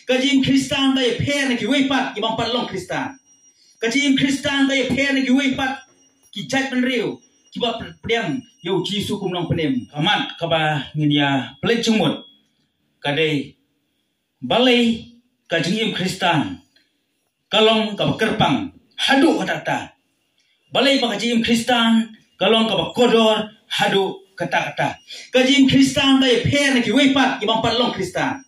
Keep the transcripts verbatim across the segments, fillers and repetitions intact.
Ka jingim Khristan ka ïapher na kiwei pat kiba ym pat long Khristan. Ka jingim Khristan ka ïapher na kiwei pat ki jaitbynriew kiba pdiang ïa u Jisu kum u nongpynim. Ka mat kaba ngin ïa pynleit jingmut ka dei, balei ka jingim Khristan ka long kaba kyrpang haduh katta katta? Balei ba ka jingim Khristan ka long kaba kordor haduh katta katta? Ka jingim Khristan ka ïapher na kiwei pat kiba ym pat long Khristan.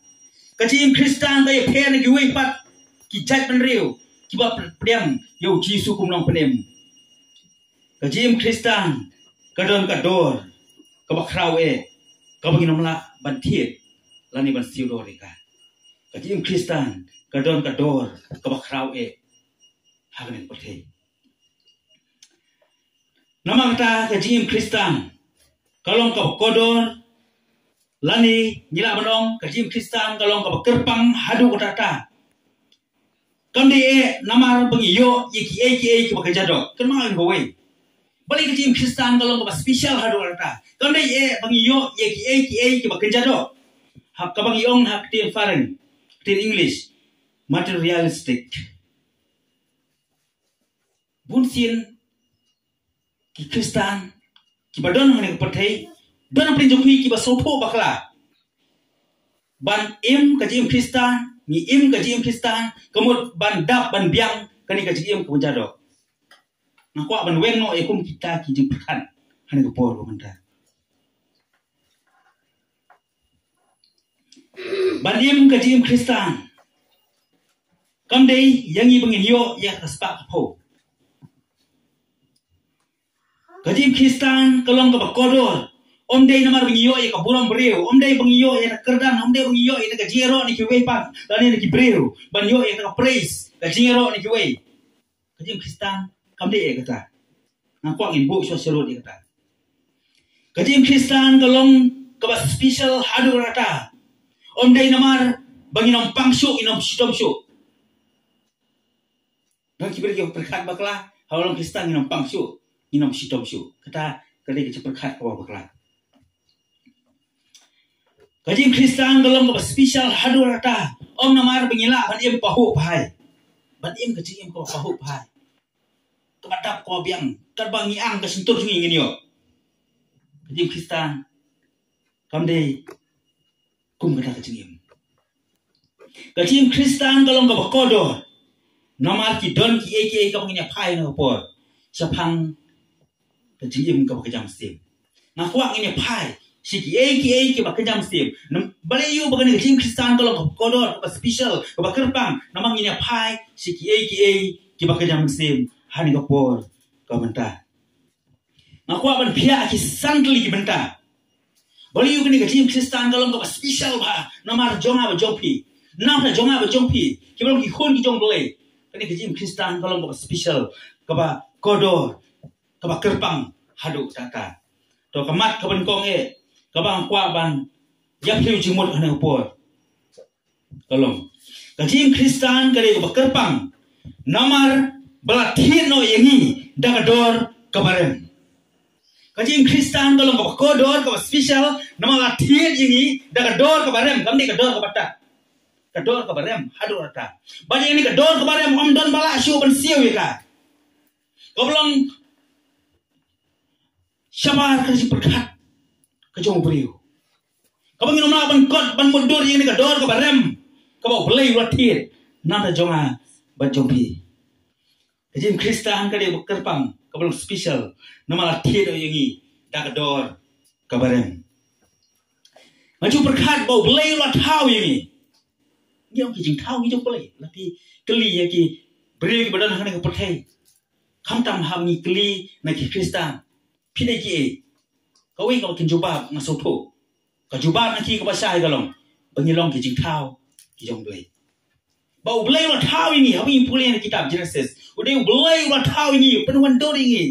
Ka jingim Khristan ka ïapher na kiwei pat ki jaitbynriew kiba pdiang ïa u Jisu kum u nongpynim. Ka jingim Khristan ka don ka dor kaba khraw eh kaba ngin ym lah ban thied lane ban siew dor ïa ka. Ka jingim Khristan ka don ka dor kaba khraw eh ha kane ka pyrthei. Namar kata ka jingim Khristan ka long kaba kordor, lane ngi lah ban ong ka jingim Khristan ka long kaba kyrpang haduh katta katta. Kam dei eh namar ba ngi ïoh ïa kiei kiei kiba kynja doh. Kynmaw ïa kawei. Balei ka jingim Khristan ka long kaba special haduh katta katta? Kam dei eh ba ngi ïoh ïa kiei kiei kiba kynja doh. Ha kaba ngi ong ha ktien phareng, ktien English, materialistic. Bun sien ki Khristan kiba don ha kane ka pyrthei, don ha pdeng jong ki kiba sngewthuh bakla ban im ka jingim Khristan, ngi im ka jingim Khristan ka mut ban dap ban biang kane ka jingim kaba kynja doh. Nga kwah ban weng noh ïa kum kita ki jingpyrkhat ha kane ka por ba mynta. Ban im ka jingim Khristan kam dei ïa ngi ba ngin ïoh ïa ka spah ka phew. Ka jingim Khristan ka long kaba kordor. Ym dei namar ba ngi ïoh ïa ka burom briew, ym dei ba ngi ïoh ïa ka kyrdan, ym dei ba ngi ïoh ïa ka jingïaroh na kiwei pat lane na ki briew, ban ïoh ïa ka praise, ka jingïaroh na kiwei. Ka jingim Khristan kam dei ïa kata. Nga kwah ngin buh shuwa shuwa lut ïa kata. Ka jingim Khristan ka long kaba special haduh katta. Ym dei namar ba ngin ym pang shuh, ngin ym shitom shuh. Don ki briew ki pyrkhat bakla, haba long Khristan ngin ym pang shuh, ngin ym shitom shuh. Kata ka dei ka jingpyrkhat kaba bakla. Ka jingim Khristan ka long kaba special haduh katta. Ym namar ba ngi lah ban im pahuh pahai, ban im ka jingim kaba pahuh pahai, kaba dap kaba biang, katba ngi ang ka shyntur jong ngi ngin ïoh. Ka jingim Khristan kam dei kum kata ka jingim. Ka jingim Khristan ka long kaba kordor. Namar ki don kiei kiei kaba ngin ïa phai na ka por shaphang ka jingim kaba kynja mynsiem. Nga kwah ngin ïa phai sha kiei kiei kiba kynja mynsiem. Balei ïoh ba kane ka jingim Khristan ka long kaba kordor, kaba special, kaba kyrpang? Namar ngin ïa phai sha kiei kiei kiba kynja mynsiem ha kane ka por kaba mynta. Nga kwah ban phiah ki san tylli ki bynta. Balei ïoh kane ka jingim Khristan ka long kaba special bha namar jong nga bad jong phi? Namar jong nga bad jong phi kiba long ki khun ki jong U Blei, kane ka jingim Khristan ka long kaba special, kaba kordor, kaba kyrpang haduh katta. To, ka mat kaba nyngkong eh kaba nga kwah ban ïa pynlong jingmut ha kane ka por ka long, ka jingim Khristan ka dei kaba kyrpang namar ba la thied noh ïa ngi da ka dor kaba rem. Ka jingim Khristan ka long kaba kordor, kaba special namar la thied ïa ngi da ka dor kaba rem, kam dei ka dor kaba tad. Ka dor kaba rem haduh katta. Bad ïa kane ka dor kaba rem ym don ba lah shuh ban siew ïa ka. Kaba long shabar ka jingpyrkhat ka jong u briew, kaba ngin ym lah ban kot ban mutdur ïa kane ka dor kaba rem kaba U Blei u la thied na ka bynta jong nga bad jong phi. Ka jingim Khristan ka dei kaba kyrpang, kaba long special namar la thied ïa ngi da ka dor kaba rem. Nga ju pyrkhat ba U Blei u la thaw ïa ngi. Ngi ong ki jingthaw ngi jong U Blei. La phi kylli ïa ki briew kiba don ha kane ka pyrthei, khamtam haba ngi kylli na ki Khristan, phi dei kiei? Kawei kaba kin jubab, nga sngewthuh, ka jubab na ki kaba shai ka long ba ngi long ki jingthaw ki jong U Blei. Ba U Blei u la thaw ïa ngi, haba ngi pule na kitab Genesis, u dei U Blei u la thaw ïa ngi, u pynwandur ïa ngi.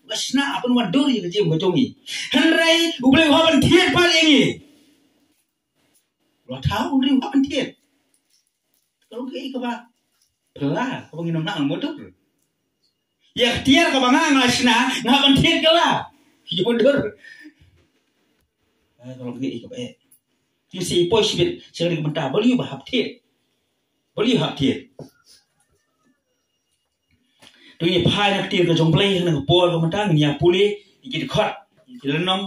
La shna, pynwandur ïa ka jingim ka jong ngi. Hynrei U Blei u hap ban thied pat ïa ngi. U la thaw, hynrei u hap ban thied. Ka long kaei kaba phylla, kaba ngin ym nang mutdur. Ïa ka tiar kaba nga nga shna, nga hap ban thied ka la. Ki mutdur. Ka long kaei kaba eh. Ki sa poi shibit sha kane ka bynta, balei ba hap thied? Balei hap thied? To ngin ïa phai na ka ktien ka jong U Blei ha kane ka por ka mynta, ngin ïa pule ïa ki dkhot, ïa ki lynnong,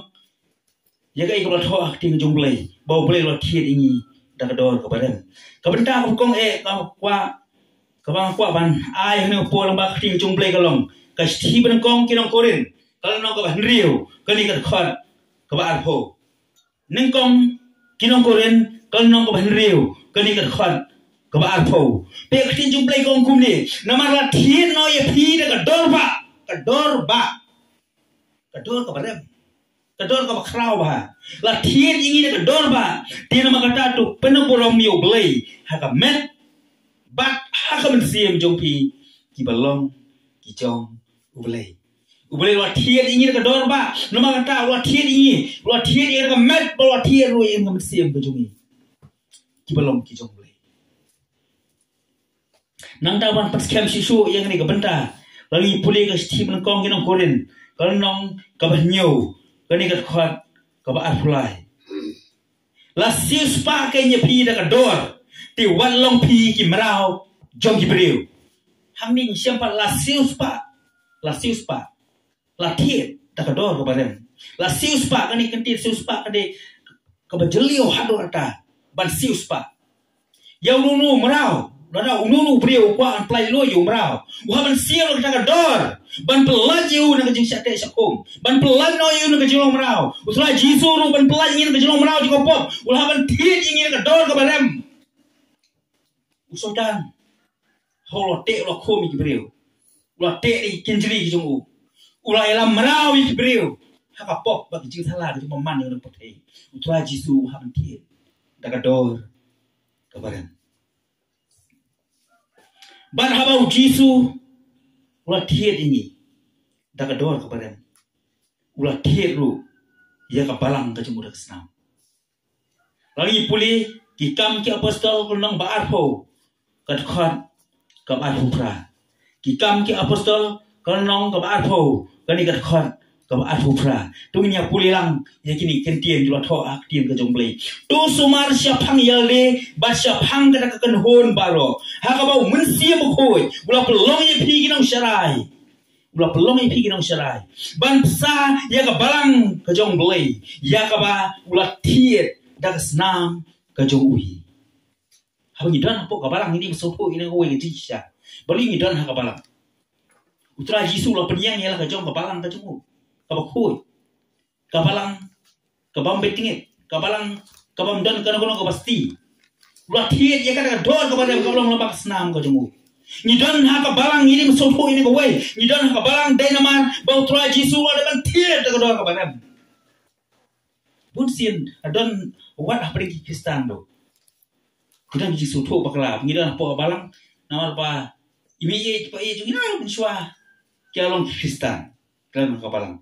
ïa kaei kaba la thoh ha ka ktien ka jong U Blei ba U Blei u la thied ïa ngi da ka dor kaba rem. Ka bynta kaba kongsan eh kaba kwah, kaba nga kwah ban ai ha kane ka por lyngba ka ktien ka jong U Blei ka long ka shithi ba nyngkong ki nong Korinth, ka lynnong kaba hynriew, kane ka dkhot kaba arphew. Nyngkong ki nong Korinth, ka lynnong kaba hynriew, kane ka dkhot kaba arphew. Peit ka ktien jong U Blei ka ong kumne: Namar la thied noh ïa phi da ka dor bah, ka dor bah, ka dor kaba rem, ka dor kaba khraw bha. La thied ïa ngi da ka dor bah, te namar kata to pynburom ïa U Blei ha ka met bad ha ka mynsiem jong phi, kiba long ki jong U Blei. U Blei u la thied ïa ngi da ka dor bah, namar kata u la thied ïa ngi, u la thied ïa ngi da ka met bad u la thied ruh ïa ngi da ka mynsiem ka jong ngi, kiba long ki jong U Blei. Nangta ban pynskhem shuh shuh ïa kane ka bynta, la ngi pule ka shithi ba nyngkong ki nong Korinth, ka lynnong kaba hynñiew, kane ka dkhot kaba arphew lai. La siewspah kein ïa phi da ka dor, te wat long phi ki mraw jong ki briew. Hangne ngi shem pat la siewspah, la siewspah. La thied da ka dor kaba rem. La siewspah, kane ka ktien siewspah ka dei kaba jylliew haduh katta, ban siewspah ïa uno uno u mraw. Lada uno uno u briew u kwah ban pyllait noh ïa u mraw, u hap ban siew da kata ka dor ban pyllait ïa u na ka jingshah teh shah khum, ban pyllait noh ïa u na ka jinglong mraw. U Trai Jisu ruh ban pyllait ïa ngi na ka jinglong mraw jong ka pop, u la hap ban thied ïa ngi da ka dor kaba rem. U Soitan, haba u la teh, u la khum ïa ki briew, u la teh ïa ki kynjri ki jong u, u la ïalam mraw ïa ki briew ha ka pop bad ka jingthala ka jingbymman jong ka pyrthei. U Trai Jisu u hap ban thied da ka dor kaba rem. Bad haba U Jisu u la thied ïa ngi da ka dor kaba rem, u la thied ruh ïa ka balang ka jong u da ka snam. La ngi pule Ki Kam ki Apostol ka lynnong ba arphew, ka dkhot kaba arphew phra. Ki Kam ki Apostol ka lynnong kaba arphew, kane ka dkhot kaba arphew phra. To ngin ïa pule lang ïa kine ki kyntien kiba la thoh ha ka ktien ka jong U Blei. To sumar shaphang ïalade bad shaphang kata ka kynhun baroh, ha kaba U Mynsiem Bakhuid u la pynlong ïa phi ki nongsharai. U la pynlong ïa phi ki nongsharai ban bsa ïa ka balang ka jong U Blei, ïa kaba u la thied da ka snam ka jong u hi. Haba ngi don hapoh ka balang, ngi dei ban sngewthuh ïa kawei ka jingshisha. Balei ngi don ha ka balang? U Trai Jisu u la pynïeng ïa la ka jong ka balang ka jong u kaba khuid, ka balang kabym bit tngit, ka balang kabym don kano kano kaba sti. U la thied ïa kata ka dor kaba rem kaba long lyngba ka snam ka jong u. Ngi don ha ka balang, ngi dei ban sngewthuh ïa kawei, ngi don ha ka balang dei namar ba U Trai Jisu u la dei ban thied da ka dor kaba rem. Bun sien la don wat hapdeng ki Khristan ruh, ki don ki jingsngewthuh bakla, ngi don hapoh ka balang namar ba i mei i pa i jong ngi na mynshuwa ki la long ki Khristan, ki la long ha ka balang.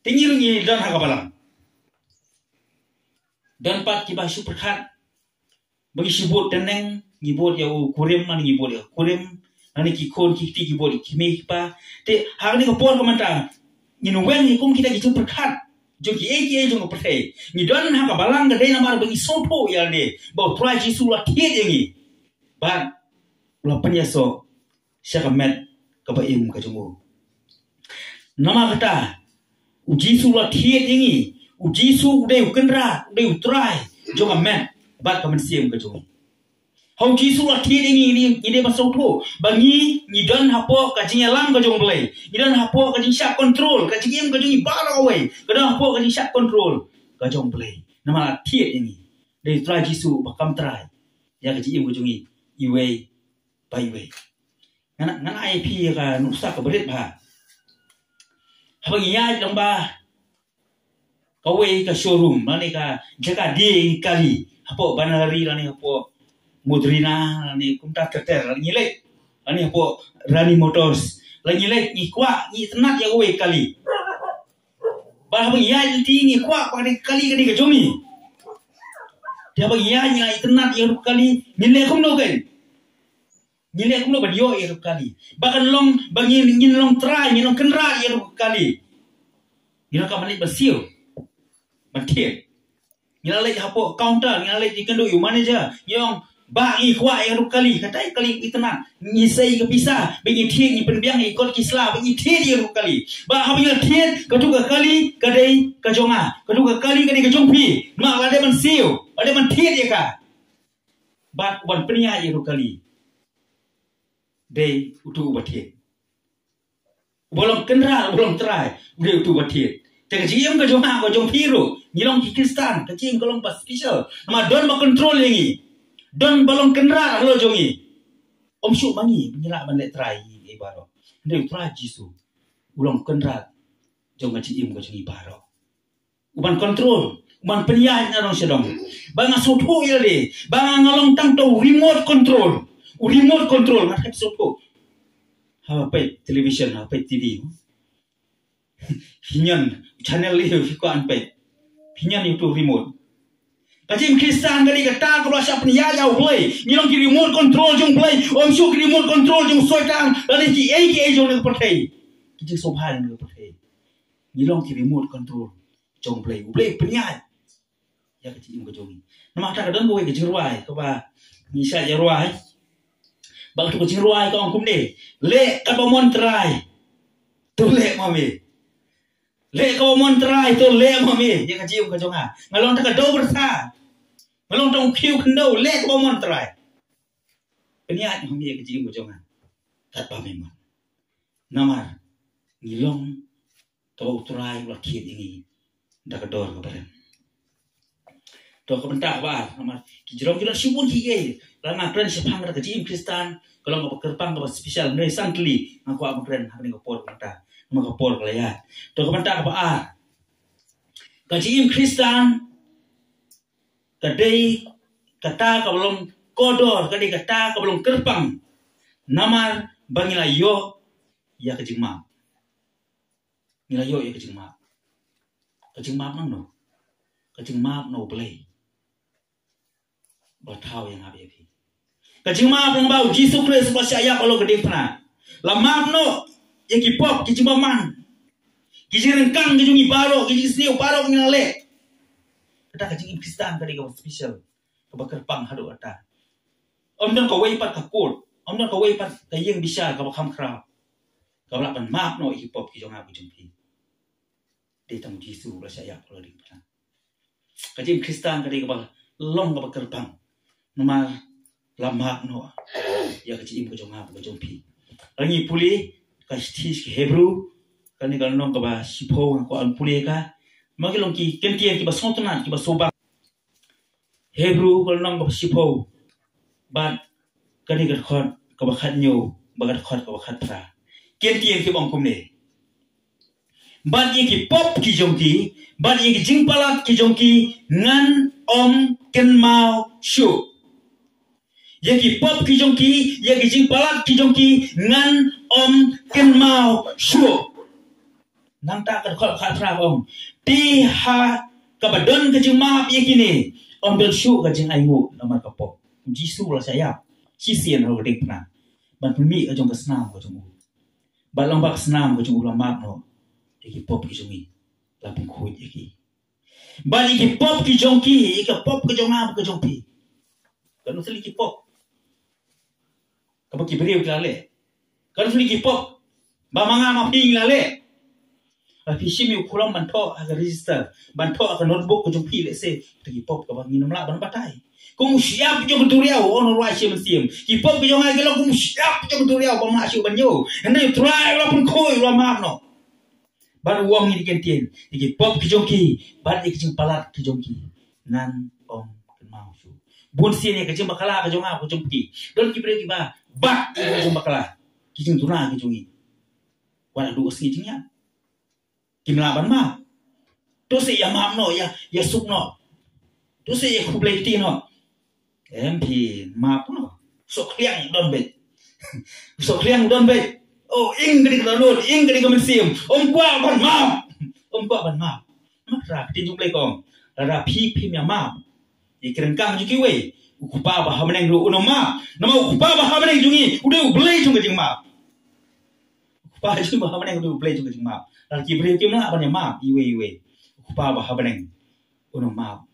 Te ngi ruh ngi don ha ka balang. Don pat kiba shu pyrkhat ba ngi shu bud tneng, ngi bud ïa u kurim, lane ngi bud ïa u kurim, lane ki khun ki kti ki bud ïa ki kmie ki kpa. Te ha kane ka por ka mynta ngin weng ïa kum kita ki jingpyrkhat jong kiei kiei jong ka pyrthei. Ngi don ha ka balang ka dei namar ba ngi sngewthuh ïalade ba U Trai Jisu u la thied ïa ngi bad u la pynïasoh sha ka met kaba im ka jong u. Namar kata U Jisu u la thied ïa ngi. U Jisu u dei U Kynrad, u dei U Trai jong ka met bad ka mynsiem ka jong ngi. Ha U Jisu u la thied ïa ngi, ngi, ngi dei ban sngewthuh ba ngi, ngi don hapoh ka jingïalam ka jong U Blei, ngi don hapoh ka jingshah kontrol, ka jingim ka jong ngi baroh kawei ka don hapoh ka jingshah kontrol ka jong U Blei. Namar la thied ïa ngi da U Trai Jisu uba kam trai ïa ka jingim ka jong ngi iwei pa iwei. Ngan, ngan ai ïa phi ïa ka nuksa kaba rit bha. Haba ngi ïaid lyngba kawei ka showroom lane ka jaka die kali hapoh Banlari lane hapoh Modrina lane kumta ter ter, lane ngi leit lane hapoh Rani Motors, lane ngi leit, ngi kwah, ngi itynnad ïa kawei kali. Bad haba ngi ïaid lynti ngi kwah ba kane ka kali ka dei ka jong ngi. Te haba ngi ïaid ngi la itynnad ïa ka kali, ngin leh kumno kein? Ngin leh kumno ban ïoh ïa ka kali ba kan long, ba ngin, ngin long trai, ngin long kynrad ïa ka kali? Ngin long kam ban leit ban siew, ban thied. Ngi la leit hapoh counter, ngi la leit ïakynduh ïa u manager, ngi ong, Ba ngi kwah ïa ka kali, kata ïa ka kali itynnad. Ngi sei ka pisa, ba ngi thied, ngi pynbiang ïa ki kot ki sla, ba ngi thied ïa ka kali. Ba haba ngi la thied, katu ka kali ka dei ka jong nga, katu ka kali ka dei ka jong phi. Namar la dei ban siew, la dei ban thied ïa ka. Bad u ban pynïaid ïa ka kali dei utu uba thied. Uba long kynrad, uba long trai, u dei utu uba thied. Te ka jingim ka jong nga, ka jong phi ruh, ngi long ki Khristan, ka jingim ka long ba special. Namar don ba control ïa ngi. Don ba long kynrad halor jong ngi. Ym shuh ma ngi, ngi lah ban leh trai ïa ngi baroh. Hynrei u Trai Jisu u long kynrad jong ka jingim ka jong ngi baroh. U ban control, u ban pynïaid na dong sha dong. Ba nga sngewthuh ïa lade, ba nga, nga long tang uta u remote control. U remote control, nga sngewthuh. Ha peit television, ha peit T V. Pynïaid channel ïa phi kwah ban peit. Pynïaid ïa utu u remote. Ka jingim Khristan ka dei kata kaba shah pynïaid ïa U Blei. Ngi long ki remote control jong U Blei. Ym shuh ki remote control jong u Soitan lane kiei kiei jong kane ka pyrthei. Ki jingsngewbha jong kane ka pyrthei. Ngi long ki remote control jong U Blei. U Blei u pynïaid ïa ka jingim ka jong ngi. Namar kata ka don kawei ka jingrwai kaba ngi shait ïa rwai. Ba katu ka jingrwai ka ong kumne: Leh kaba mon Trai, to leh ma me. Leh kaba mon Trai, to leh ma me ïa ka jingim ka jong nga. Nga long tang ka dew byrtha, nga long tang u khiew khyndew. Leh kaba mon Trai, pynïaid ma me ïa ka jingim ka jong nga katba me mon. Namar ngi long kaba U Trai u la thied ïa ngi da ka dor kaba rem. To ka bynta kaba ar, namar ki jrong ki la shibun kiei kiei. Lada nga kren shaphang kata ka jingim Khristan, ka long kaba kyrpang, kaba special, hynrei san tylli nga kwah ban kren ha kane ka por, ka bynta, namar ka por ka la ïaid. To ka bynta kaba ar, ka jingim Khristan ka dei kata kaba long kordor, ka dei kata kaba long kyrpang. Namar ba ngi la ïoh ïa ka jingmap. Ngi la ïoh ïa ka jingmap. Ka jingmap nangno? Ka jingmap na U Blei ba la thaw ïa nga bad ïa phi. Ka jingmap naba U Jisu Khrist ba la shah ïap halor ka diengphna. La map noh ïa ki pop, ki jingbymman, ki jingryngkang ki jong ngi baroh, ki jingsniew baroh ngi la leh. Kata ka jingim Khristan ka dei kaba special, kaba kyrpang haduh katta. Ym don kawei pat ka kot, ym don kawei pat ka ïing bishar kaba kham khraw kaba lah ban map noh ïa ki pop ki jong nga, ki jong phi. Dei tang U Jisu ba la shah ïap halor ka diengphna. Ka jingim Khristan ka dei kaba long kaba kyrpang, namar la map noh ïa ka jingim ka jong nga bad ka jong phi. Lada ngi pule ka shithi sha ki Hebru, kane ka lynnong kaba shiphew, nga kwah ban pule ïa ka. Ma ki long ki kyntien kiba sngewtynnat, kiba sngewbang. Hebru ka lynnong kaba shiphew bad kane ka dkhot kaba khathynñiew bad ka dkhot kaba khatphra. Kyntien kiba ong kumne: Bad ïa ki pop ki jong ki bad ïa ki jingpalat ki jong ki ngan ym kynmaw shuh. Ïa ki pop ki jong ki, ïa ki jingpalat ki jong ki ngan ym kynmaw shuh. Nangta ka dkhot khatphra ka ong: Te ha kaba don ka jingmap ïa kine, ym don shuh ka jingainguh namar ka pop. U Jisu u la shah ïap shisien halor ka diengphna ban pynmih ka jong ka snam ka jong u. Bad lyngba ka snam ka jong u la map noh ïa ki pop ki jong ngi, la pynkhuid ïa ki. Bad ïa ki pop ki jong ki, ïa ki pop ki jong nga bad ka jong phi. Katno tylli ki pop kaba ki briew ki la leh? Katno tylli ki pop ba ma nga ma phi ngi la leh? Ba phi shim ïa u khulom ban thoh ha ka register, ban thoh ha ka notebook ka jong phi, lehse, kata ki pop kaba ngin ym lah ban batai. Kum u shyiap jong ka duriaw, u ong u rwai shi mynsiem. Ki pop ki jong nga ki long kum u shyiap jong ka duriaw bym lah shuh ban ñiew. Hynrei U Trai u la pynkhuid, u la map noh. Bad u ong ïa ki kyntien: Ïa ki pop ki jong ki bad ïa ki jingpalat ki jong ki ngan ym kynmaw shuh. Bun sien ïa ka jingbakla ka jong nga ka jong phi, don ki briew kiba bat ïa ka jingbakla, ki jingduna ki jong ngi. Wat haduh ka sngi jingïap kim lah ban map. To shu ïa map noh, ïa, ïa suk noh. To shu ïa khublei kti noh. Em, phi map noh. Sohkhliang don beit. Sohkhliang don beit. Oh, ing ka dei ka dohnud, ing ka dei ka mynsiem. Ym kwah ban map. Ym kwah ban map. Namar ka ktien jong U Blei ka ong, lada phi phim ïa map ïa ki ryngkang jong kiwei, U Kpa ba ha bneng ruh un ym map. Namar U Kpa ba ha bneng jong ngi u dei U Blei jong ka jingmap. U Kpa jong ngi ba ha bneng u dei U Blei jong ka jingmap. Lada ki briew kim lah ban ïa map iwei iwei, U Kpa ba ha bneng un ym map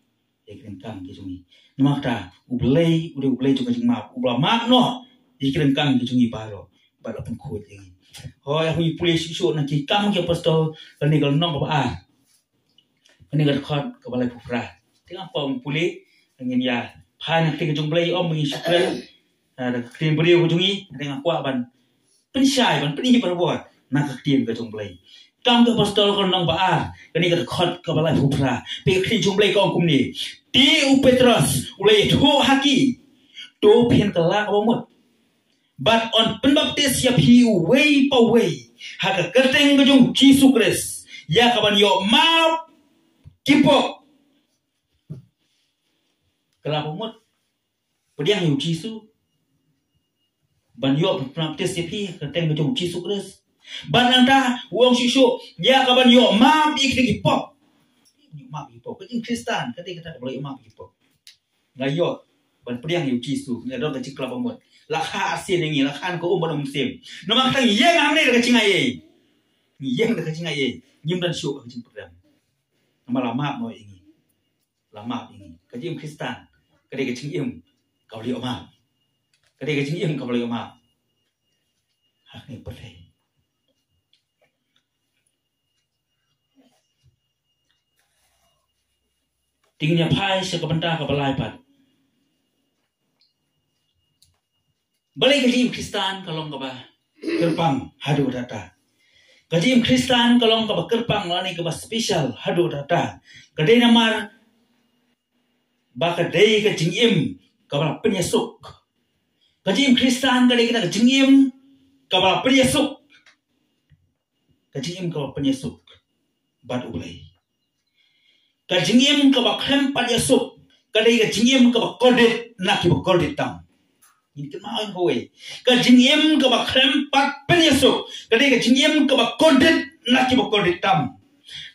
ïa ki ryngkang ki jong ngi. Namar kata, U Blei u dei U Blei jong ka jingmap, uba la map noh ïa ki ryngkang ki jong ngi baroh, bad la pynkhuid ïa ngi. Hooid, ha ngi pule shuh shuh na Ki Kam ki Apostol, kane ka lynnong kaba ar, kane ka dkhot kaba laiphew phra. Te nga kwah ban pule, ngin ïa phai na ka ktien ka jong U Blei, ym ngi shu kren, ah, da ka ktien briew ka jong ngi, te nga kwah ban pynshai, ban pyni barabor na ka ktien ka jong U Blei. Ki Kam ki Apostol ka lynnong ba ar, kane ka dkhot kaba laiphew phra. Peit ka ktien jong U Blei ka ong kumne: Te u Petros u la ïathuh ha ki, to phin kylla kaba mut, bad yn pynbaptis ïa phi uwei pa uwei ha ka kyrteng ka jong U Jisu Khrist ïa kaban ïoh map ki pop. Kylla kaba mut, pdiang ïa U Jisu, ban ïoh pynbaptis ïa phi ha ka kyrteng ka jong U Jisu Khrist. Bad nangta u ong shuh shuh, ïa kaban ïoh map ïa ki pop. Ïoh map ïa ki pop. Ka jingkhristan ka dei kata kaba la ïoh map ïa ki pop. Nga ïoh ban pdiang ïa U Jisu, nga don ka jingkylla ba mut. La kha arsien ïa ngi, la kha ka um bad ka mynsiem. Namar kata ngi ïeng hangne da ka jingaiei. Ngi ïeng da ka jingaiei. Ngim don shuh ka jingpyrshah. Namar la map noh ïa ngi. La map ïa ngi. Ka jingim Khristan ka dei ka jingim kaba la ïoh map. Ka dei ka jingim kaba la ïoh map. Ha kane ka pyrthei. Te ngin ïa phai sha ka bynta kaba lai pat. Balei ka jingim Khristan ka long kaba kyrpang haduh katta? Ka jingim Khristan ka long kaba kyrpang lane kaba special haduh katta. Ka dei namar ba ka dei ka jingim kaba la pynïasuk. Ka jingim Khristan ka dei kata ka jingim kaba la pynïasuk. Ka jingim kaba pynïasuk bad U Blei. Ka jingim kaba khlem pat ïasuk ka dei ka jingim kaba kordit na kiba kordit tam. Ngin kynmaw ïa kawei. Ka jingim kaba khlem pat pynïasuk ka dei ka jingim kaba kordit na kiba kordit tam.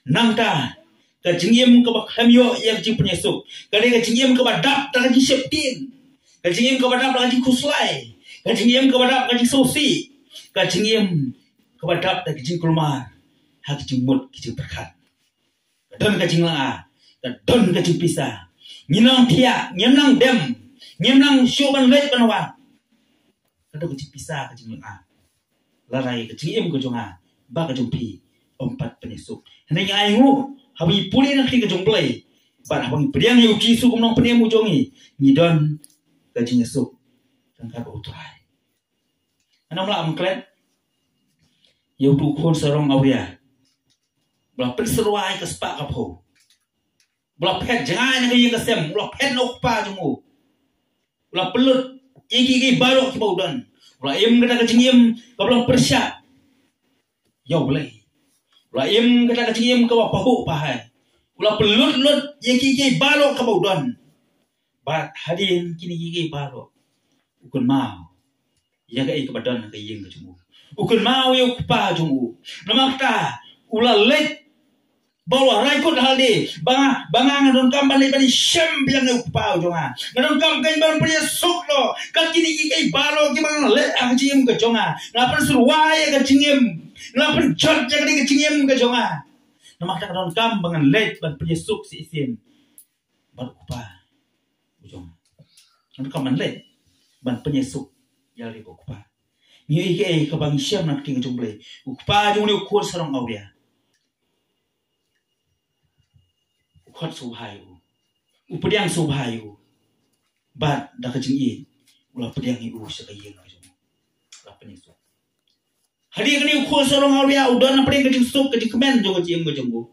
Nangta, ka jingim kaba khlem ïoh ïa ka jingpynïasuk ka dei ka jingim kaba dap da ka jingsheptieng, ka jingim kaba dap da ka jingkhuslai, ka jingim kaba dap da ka jingsngewsih, ka jingim kaba dap da ka jingkulmar ha ka jingmut ka jingpyrkhat. Ka don ka jinglynga, ka don ka jingpisa. Ngim nang thiah, ngim nang dem, ngim nang shuh ban leit ban wan. Ka don ka jingpisa, ka jinglynga. Lada ka jingim ka jong nga bad ka jong phi ym pat pynïasuk. Hynrei ngi ainguh haba ngi pule na ka ktien ka jong U Blei bad haba ngi pdiang ïa U Jisu kum u nongpynim u jong ngi, ngi don ka jingïasuk ryngkat bad U Trai. Ngan ym lah ban klet ïa uto u khun sarong awria ba la pynsyrwa ïa ka spah ka phew, ba la phet jngai na ka ïing ka sem, ba la phet na u kpa jong u, ba la pynlut ïa kiei kiei baroh kiba u don, ba la im kata ka jingim kaba long pyrshah ïa U Blei, ba la im kata ka jingim kaba pahuh pahai, ba la pynlut lut ïa kiei kiei baroh kaba u don. Bad hadien kine kiei kiei baroh, u kynmaw ïa kaei kaba don ha ka ïing ka jong u. U kynmaw ïa u kpa jong u. Namar kata u la leit, ba u la rai kut ha lade, ba nga, ba nga nga donkam ban leit ban ïashem biang ïa u kpa u jong nga. Nga donkam ban pynïasuk noh kat kine kiei kiei baroh kiba nga leh ha ka jingim ka jong nga. Nga pynsyrwa ïa ka jingim, nga pynjot ïa ka jingim ka jong nga. Namar kata nga donkam ba ngan leit ban pynïasuk shisien bad u kpa u jong nga. Nga donkam ban leit ban pynïasuk ïa lade bad u kpa. Ngi ïohi kaei kaba ngi shem na ka ktien ka jong U Blei. U kpa jong une u khun sarong awria, u khot sngewbha ïa u, u pdiang sngewbha ïa u, bad da ka jingïeit u la pdiang ïa u sha ka ïing ka jong u. La pynïasuk. Hadien kane u khun sarong awria u don hapdeng ka jingsuk ka jingkmen jong ka jingim ka jong u.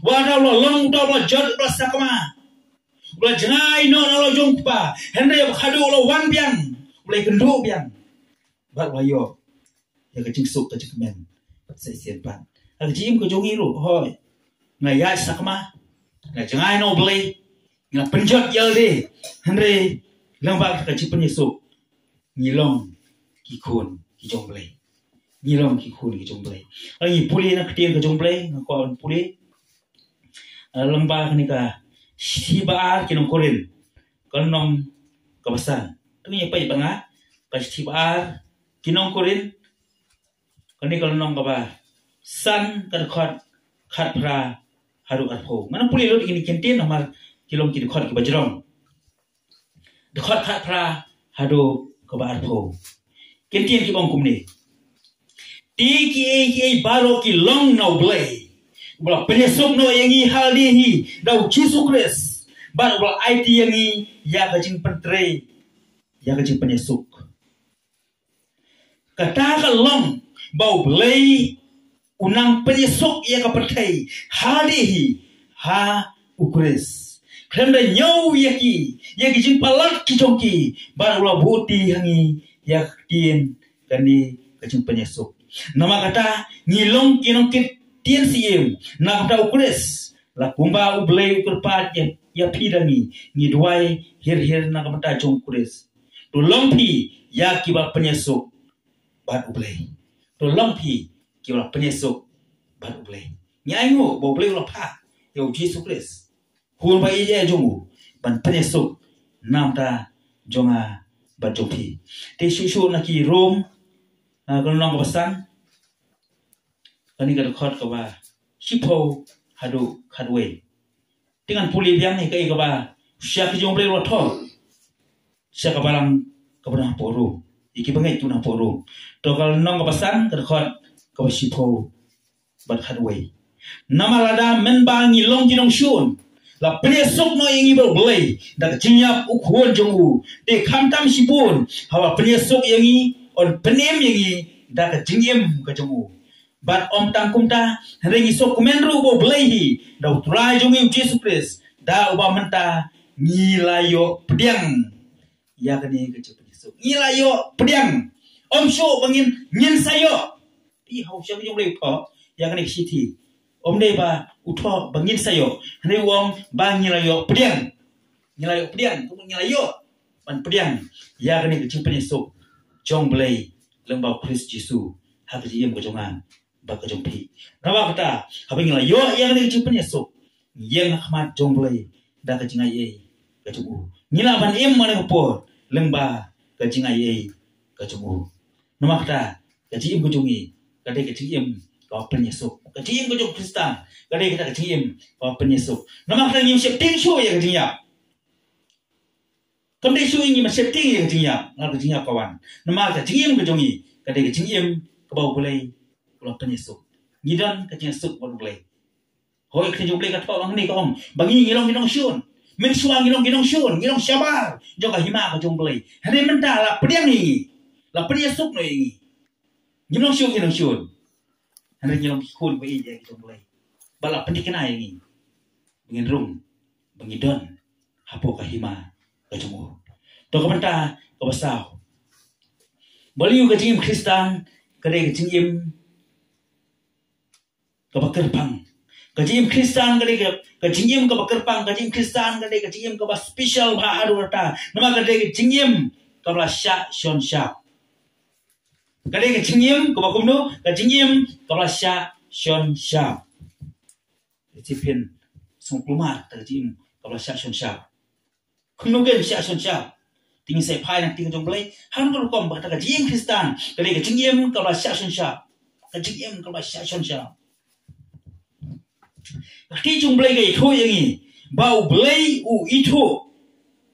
Wat la u la long, u la jot, u la sakma, u la jngai noh na la jong u kpa. Hynrei haba khadduh u la wan biang, u la ïakynduh biang bad u la ïoh ïa ka jingsuk ka jingkmen. Sa shisien pat ha ka jingim ka jong ngi ruh, hooid, nga ïaid sakma, nga jngai na U Blei, nga pynjot ïa lade. Hynrei lyngba ka jingpynïasuk ngi long ki khun ki jong U Blei. Ngi long ki khun ki jong U Blei. Ngi pule na ka ktien ka jong U Blei, nga kwah ban pule, ah, lyngba kane ka shithi ba ar ki nong Korinth, ka lynnong kaba san. To ngin ïa peit bad nga ka shithi ba ar ki nong Korinth, kane ka lynnong kaba san, ka dkhot khatphra haduh arphew. Ngan ym pule lut ïa kine ki kyntien namar ki long ki dkhot kiba jrong. Dkhot khatphra haduh kaba arphew. Kyntien ki ong kumne. Te kiei kiei baroh ki long na U Blei, uba la pynïasuk noh ïa ngi ha lade hi da U Jisu Khrist, bad uba la aiti ïa ngi ïa ka jingpyntrei, ïa ka jingpynïasuk. Kata ka long ba U Blei u nang pynïasuk ïa ka pyrthei ha lade hi ha U Khrist, khlem da ñiew ïa ki, ïa ki jingpalat ki jong ki, bad u la buh ti ha ngi ïa ka ktien kane ka jingpynïasuk. Namar kata ngi long ki nongkit ktien syiem na ka bynta U Khrist. La kumba U Blei u kyrpad ïa, ïa phi da ngi, ngi duwai hir hir na ka bynta jong U Khrist. To long phi ïa kiba pynïasuk bad U Blei. To long phi kiba pynïasuk bad U Blei. Ngi ainguh ba U Blei u la phah ïa U Jisu Khrist, Khun ba ïeit jong u, ban pynïasuk na ka bynta jong nga bad jong phi. Te shuh shuh na ki Rom, ah, ka lynnong kaba san, kane ka dkhot kaba shiphew haduh khatwei. Te ngan pule biang ïa kaei kaba u shakri jong U Blei u la thoh sha ka balang kaba na hapoh Rom, ïa kiba ngeit kiba na hapoh Rom. To ka lynnong kaba san, ka dkhot kaba shiphew bad khatwei. Namar lada mynba ngi long ki nongshun la pynïasuk noh ïa ngi bad U Blei da ka jingïap u Khun jong u, te khamtam shibun haba pynïasuk ïa ngi, un pynim ïa ngi da ka jingim ka jong u. Bad ym tang kumta, hynrei ngi sngewkmen ruh ba U Blei hi da U Trai jong ngi U Jisu Khrist, da uba mynta ngi la ïoh pdiang ïa kane ka jingpynïasuk. Ngi la ïoh pdiang. Ym shuh ba ngin, ngin sa ïoh. Phi, ha u shakri jong U Blei u thoh ïa kane ka shithi, ym dei ba u thoh ba ngin sa ïoh, hynrei u ong ba ngi la ïoh pdiang. Ngi la ïoh pdiang, ngi la ïoh ban pdiang ïa kane ka jingpynïasuk jong U Blei lyngba U Khrist Jisu ha ka jingim ka jong nga bad ka jong phi. Namar kata, haba ngi la ïoh ïa kane ka jingpynïasuk, ngi ïeng ha khmat jong U Blei da ka jingaiei ka jong u. Ngi lah ban im ha kane ka por lyngba ka jingaiei ka jong u. Namar kata, ka jingim ka jong ngi ka dei ka jingim kaba pynïasuk. Ka jingim ka jong u Khristan ka dei kata ka jingim kaba pynïasuk. Namar kata ngim sheptieng shuh ïa ka jingïap. Kam dei shuh ïa ngi ban sheptieng ïa ka jingïap, namar ka jingïap ka wan. Namar ka jingim ka jong ngi ka dei ka jingim kaba U Blei u la pynïasuk. Ngi don ka jingïasuk bad U Blei. Hooid, ka ktien jong U Blei ka thoh hangne, ka ong ba ngi, ngi long ki nongshun. Mynshuwa ngi long ki nongshun, ngi long shabar jong ka hima ka jong U Blei. Hynrei mynta la pdiang ïa ngi, la pdiang suk noh ïa ngi. Ngim long shuh, ngi long shun. Hynrei ngi long ki khun ba ïeit ïa ki jong U Blei. Ba la pynthikna ïa ngi ba ngin rung, ba ngi don hapoh ka hima ka jong u. To ka bynta kaba saw, balei ka jingim Khristan ka dei ka jingim kaba kyrpang? Ka jingim Khristan ka dei ka, ka jingim kaba kyrpang, ka jingim Khristan ka dei ka jingim kaba special bha haduh katta. Namar ka dei ka jingim kaba la shah shon shap. Ka dei ka jingim kaba kumno? Ka jingim kaba la shah shon shap. Te phin sngewkulmar, ka dei ka jingim kaba la shah shon shap. Kumno kin shah shon shap? Te ngin sa phai na ka ktien ka jong U Blei. Ha kano ka rukom ba kata ka jingim Khristan ka dei ka jingim kaba la shah shon shap. Ka jingim kaba la shah shon shap. Ka ktien jong U Blei ka ïathuh ïa ngi ba U Blei u ithuh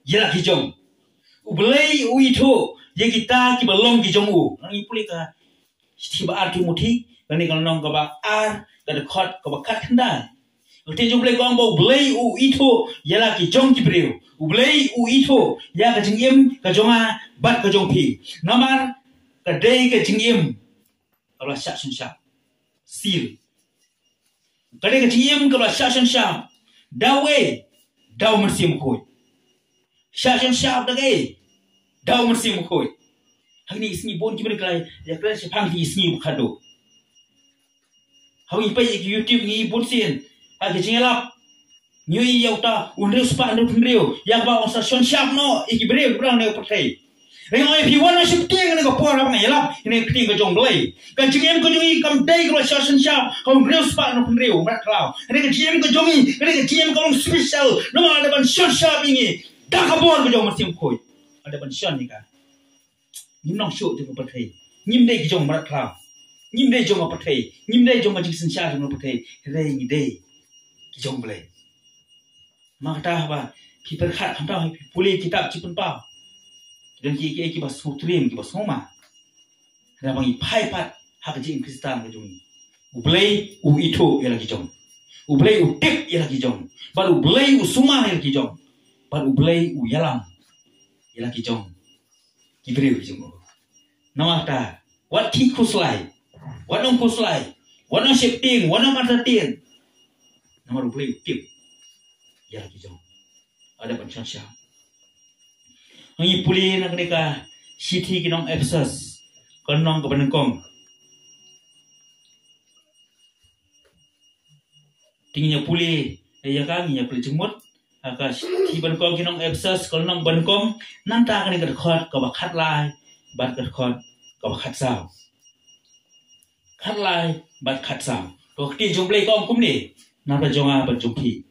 ïa la ki jong. U Blei u ithuh ïa kita kiba long ki jong u. Ngi pule ka shithi ba ar Timothi, kane ka lynnong kaba ar, ka dkhot kaba khatkhyndai. Ka ktien jong U Blei ka ong ba U Blei u ithuh ïa la ki jong ki briew. U Blei u ithuh ïa ka jingim ka jong nga bad ka jong phi. Namar ka dei ka jingim kaba la shah shon shap. Seal. Ka dei ka jingim kaba la shah shon shap. Da uei? Da U Mynsiem Bakhuid. Shah shon shap da kaei? Da U Mynsiem Bakhuid. Hangne ki sngi bun ki briew ki la ïakren shaphang ki sngi ba khadduh. Haba ngi peit ïa ki YouTube ngi bun sien ha ki jingïalap, ngi ïohi ïa uta u hynriew spah hynriew phew hynriew, ïa kaba un sa shon shap noh ïa ki briew kiba dang ha kane ka pyrthei. Hynrei nga ong ïa phi, wat nang sheptieng ha kane ka por haba nga ïalap ïa kane ka ktien ka jong U Blei. Ka jingim ka jong ngi kam dei kaba la shah shon shap ha u hynriew spah hynriew phew hynriew, mrad khlaw. Hynrei ka jingim ka jong ngi ka dei ka jingim kaba long special, namar la dep ban shon shap ïa ngi da ka bor ka jong U Mynsiem Bakhuid. La dep ban shon ïa ka. Ngim long shuh jong ka pyrthei. Ngim dei ki jong mrad khlaw. Ngim dei jong ka pyrthei. Ngim dei jong ka jingsynshar jong ka pyrthei. Hynrei ngi dei ki jong U Blei. Namar kata haba phi pyrkhat, khamtam phi pule kitab Jingpynpaw, Don ki, ki, kiba sngewtriem, kiba sngewma. Hynrei ba ngi phai pat ha ka jingim Khristan ka jong ngi, U Blei u ithuh ïa la ki jong. U Blei u tip ïa la ki jong. Bad U Blei u sumar ïa la ki jong. Bad U Blei u ïalam ïa la ki jong. Ki briew ki jong u. Namar kata, wat ki khuslai, wat nang khuslai, wat nang sheptieng, wat nang martatien. Namar U Blei u tip ïa la ki jong. Ada ban shon shap. Ngi pule na kane ka shithi ki nong Ephesus, ka lynnong kaba nyngkong. Te ngin ïa pule ïa ka, ngin ïa pule jingmut ha ka shithi ba nyngkong ki nong Ephesus, ka lynnong ba nyngkong, nangta kane ka dkhot kaba khatlai bad ka dkhot kaba khatsaw. Khatlai bad khatsaw. To ka ktien jong U Blei ka ong kumne na ka bynta jong nga bad jong phi.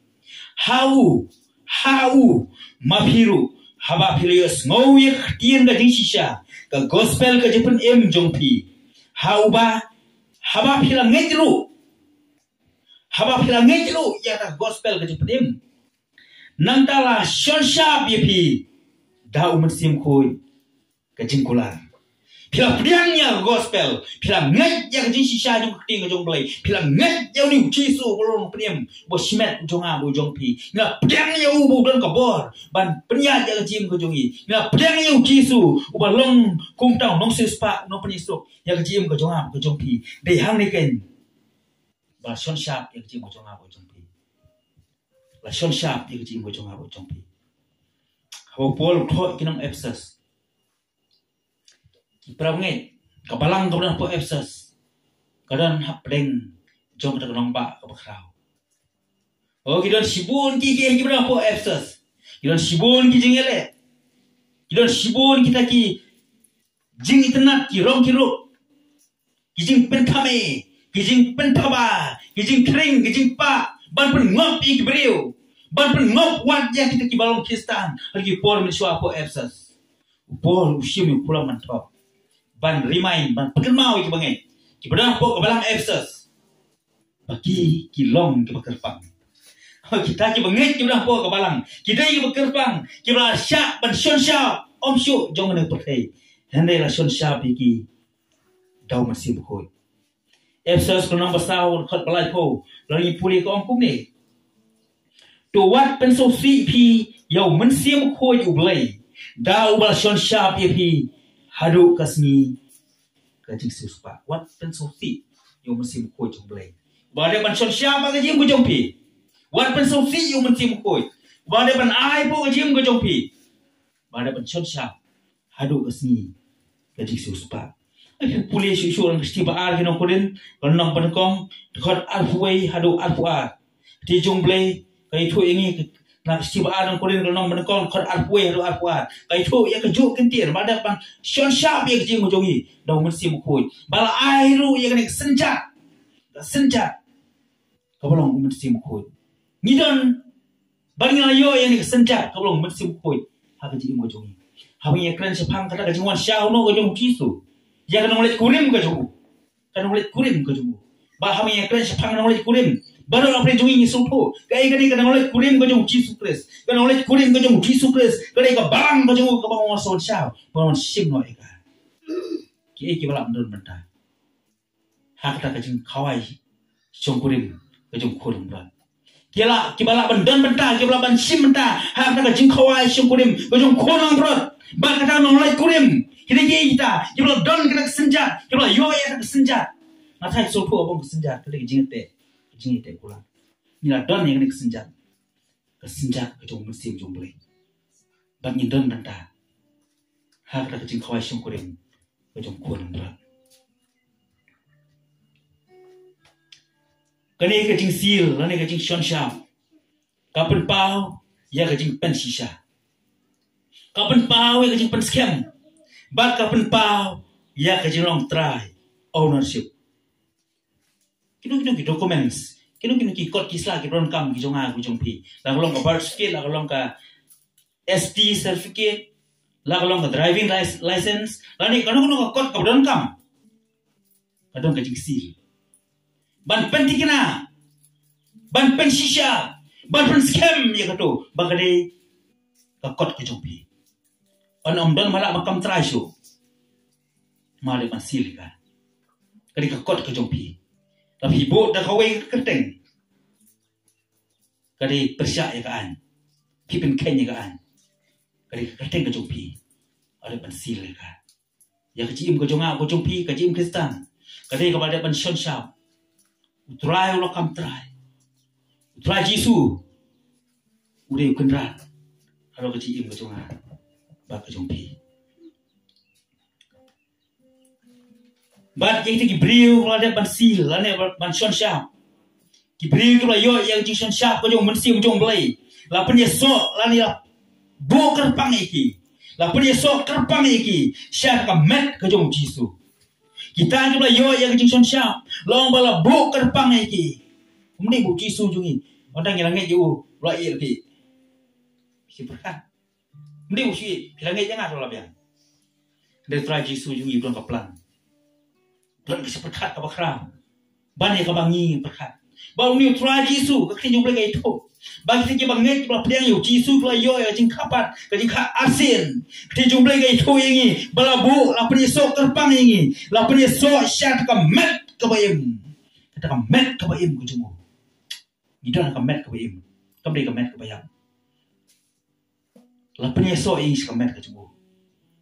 Ha u, ha u, ma phi ruh, haba phi la ïohsngew ïa ka ktien ka jingshisha, ka gospel ka jingpynim jong phi. Ha uba, haba phi la ngeit ruh, haba phi la ngeit ruh ïa ka gospel ka jingpynim, nangta la shon shap ïa phi da U Mynsiem Khuid ka jingkular. Phi la pdiang ïa ka gospel, phi la ngeit ïa ka jingshisha jong ka ktien ka jong U Blei, phi la ngeit ïa une U Jisu uba long U Mynsiem, uba shimet jong nga bad jong phi. Ngi la pdiang ïa u ba u don ka bor ban pynïaid ïa ka jingim ka jong ngi. Ngi la pdiang ïa U Jisu uba long kumta u nongsiewspah, u nongpynïasuk ïa ka jingim ka jong nga bad ka jong phi. Dei hangne keiñ ba la shon shap ïa ka jingim ka jong nga bad jong phi. La shon shap ïa ka jingim ka jong nga bad jong phi. Haba u Paul u thoh ïa ki nong Ephesus, ki para bangeit, ka balang kaba don hapoh Ephesus ka don hapdeng jong kata ka nongbah kaba khraw. O, ki don shibun ki, ki, kiba don hapoh Ephesus. Ki don shibun ki jingïaleh. Ki don shibun kita ki jingitynnad, ki rong ki rup, ki jingpynthame, ki jingpynthaba, ki jingkhring, ki jingpah, ban pynngop ïa ki briew, ban pynngop wat ïa kita kiba long Khristan ha ki por mynshuwa hapoh Ephesus. U Paul u shim ïa u Paul ban thoh, ban remind, ban pynkynmaw ïa ki bangeit kiba don hapoh ka balang Ephesus ba ki, ki long kiba kyrpang. Kita ki bangeit kiba don hapoh ka balang ki dei kiba kyrpang, kiba la shah ban shon shap, ym shuh jong kane ka pyrthei, hynrei la shon shap ïa ki da U Mynsiem Bakhuid. Ephesus ka lynnong ba saw, dkhot ba laiphew, lada ngi pule ka ong kumne: To wat pynsngewsih phi ïa U Mynsiem Bakhuid U Blei, da uba la shon shap ïa phi haduh ka sngi ka jingsiewspah. Wat pynsngewsih ïa U Mynsiem Bakhuid U Blei, uba dei ban shon shap ha ka jingim ka jong phi. Wat pynsngewsih ïa U Mynsiem Bakhuid, uba dei ban ai hapoh ka jingim ka jong phi, uba dei ban shon shap haduh ka sngi ka jingsiewspah. Ai, pule shuh shuh na ka shithi ba ar ki nong Korinth, ka lynnong ba nyngkong, dkhot arphew wei haduh arphew ar. Ka ktien jong U Blei ka ïathuh ïa ngi na ka shithi ba ar nong Korinth, ka lynnong ba nyngkong, dkhot arphew wei haduh arphew ar. Ka ïathuh ïa kajuh ka kyntien ba dei ban shon shap ïa ka jingim ka jong ngi da U Mynsiem Bakhuid, ba la ai ruh ïa kane ka synjat, ka synjat kaba long U Mynsiem Bakhuid. Ngi don, ba ngi la ïoh ïa kane ka synjat kaba long U Mynsiem Bakhuid ha ka jingim ka jong ngi. Haba ngi ïakren shaphang kata ka jingwan shaw noh ka jong U Jisu ïa ka nongleit kurim ka jong u, ka nongleit kurim ka jong u. Ba haba ngi ïakren shaphang ka nongleit kurim, baroh hapdeng jong ngi ngi sngewthuh kaei kane ka nongleit kurim ka jong U Jisu Khrist. Ka nongleit kurim ka jong U Jisu Khrist ka dei ka balang ka jong u kaba ngi wan shaw, ba ngi wan shim noh ïa ka. Kiei kiba lah ban don bynta ha kata ka jingkhawai shongkurim ka jong U Khun Langbrot? Ki lah, kiba lah ban don bynta, kiba lah ban shim bynta ha kata ka jingkhawai shongkurim ka jong U Khun Langbrot, bad kata ka nongleit kurim. Kita kiei kita kiba la don kata ka synjat, kiba la ïoh ïa kata ka synjat? Nga tharai sngewthuh ba ka synjat ka dei ka jingïateh, ka jingïateh kular. Ngi la don ïa kata ka synjat, ka synjat ka jong U Mynsiem jong U Blei, bad ngin don bynta ha kata ka jingkhawai shongkurim ka jong U Khun Langbrot. Kane ka jingsil lane ka jingshon shap ka pynpaw ïa ka jingpynshisha, ka pynpaw ïa ka jingpynskhem, bad ka pynpaw ïa ka jinglong trai, ownership. Kino kino ki documents, kino kino ki kot ki sla kiba donkam ki jong nga ki jong phi, la ka long ka birth certificate, la ka long ka S T certificate, la ka long ka driving lic-, license, lane kano kano ka kot kaba donkam, ka don ka jingsil ban pynthikna, ban pynshisha, ban pynskhem ïa kato ba ka dei ka kot ka jong phi. Ym don ma lah ban kam trai shuh. Ma dei ban seal ïa ka. Ka dei ka kot ka jong phi. Lada phi buh da kawei ka kyrteng, ka dei pyrshah ïa ka aiñ. Phi pynkheiñ ïa ka aiñ. Ka dei ka kyrteng ka jong phi. Ka dei ban seal ïa ka. Ïa ka jingim ka jong nga, ka jong phi, ka jingim Khristan. Ka dei kaba dei ban shon shap. U Trai u la kam trai. U Trai Jisu u dei u Kynrad halor ka jingim ka jong nga bad ka jong phi. Bad ïa kita ki briew la dep ban seal lane ban shon shap. Ki briew ki la ïoh ïa ka jingshon shap ka jong u Mynsiem jong u Blei. La pynïasoh lane la buh kyrpang ïa ki. La pynïasoh kyrpang ïa ki sha ka met ka jong u Jisu. Kita ki la ïoh ïa ka jingshon shap, la ong ba la buh kyrpang ïa ki. Ym dei ba u Jisu jong ngi, ynda ngi la ngeit ïa u, la ïeh ïa ki. Shi pyrkhat. Ym dei u shi, phi la ngeit ïa nga te la biang. Hynrei u Trai Jisu jong ngi u don ka plan. Don ka shi pyrkhat kaba khraw ban ïa kaba ngi pyrkhat. Ba une u Trai Jisu, ka ktien jong u Blei ka ïathuh ba kita kiba ngeit, kiba pdiang ïa u Jisu, ki la ïoh ïa ka jingkha pat, ka jingkha arsien. Ka ktien jong u Blei ka ïathuh ïa ngi ba la buh, la pynïasoh kyrpang ïa ngi, la pynïasoh sha ka met kaba im. Kata ka met kaba im ka jong u. Ngi don ha ka met kaba im, kam dei ka met kaba ïap. La pynïasoh ïa ngi sha ka met ka jong u.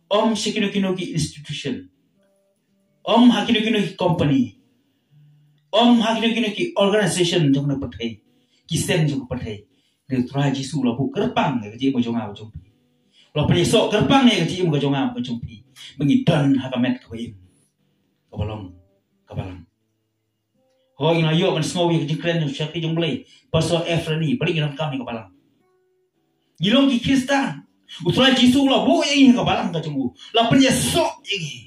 Ym sha kino kino ki institution, ym ha kino kino ki company, ym ha kino kino ki organization jong ka pyrthei, ki seng jong ka pyrthei. Hynrei u Trai Jisu u la buh kyrpang ïa ka jingim ka jong nga ka jong phi. U la pynïasoh kyrpang ïa ka jingim ka jong nga ka jong phi, ba ngi don ha ka met kaba im, kaba long, kaba lang. Hooid, ngi la ïoh ban sngew ïa ka jingkren jong u shakri jong u Blei, Pastor Efreni, balei ngi donkam ïa ka balang? Ngi long ki Khristan. U Trai Jisu u la buh ïa ngi ha ka balang ka jong u, la pynïasoh ïa ngi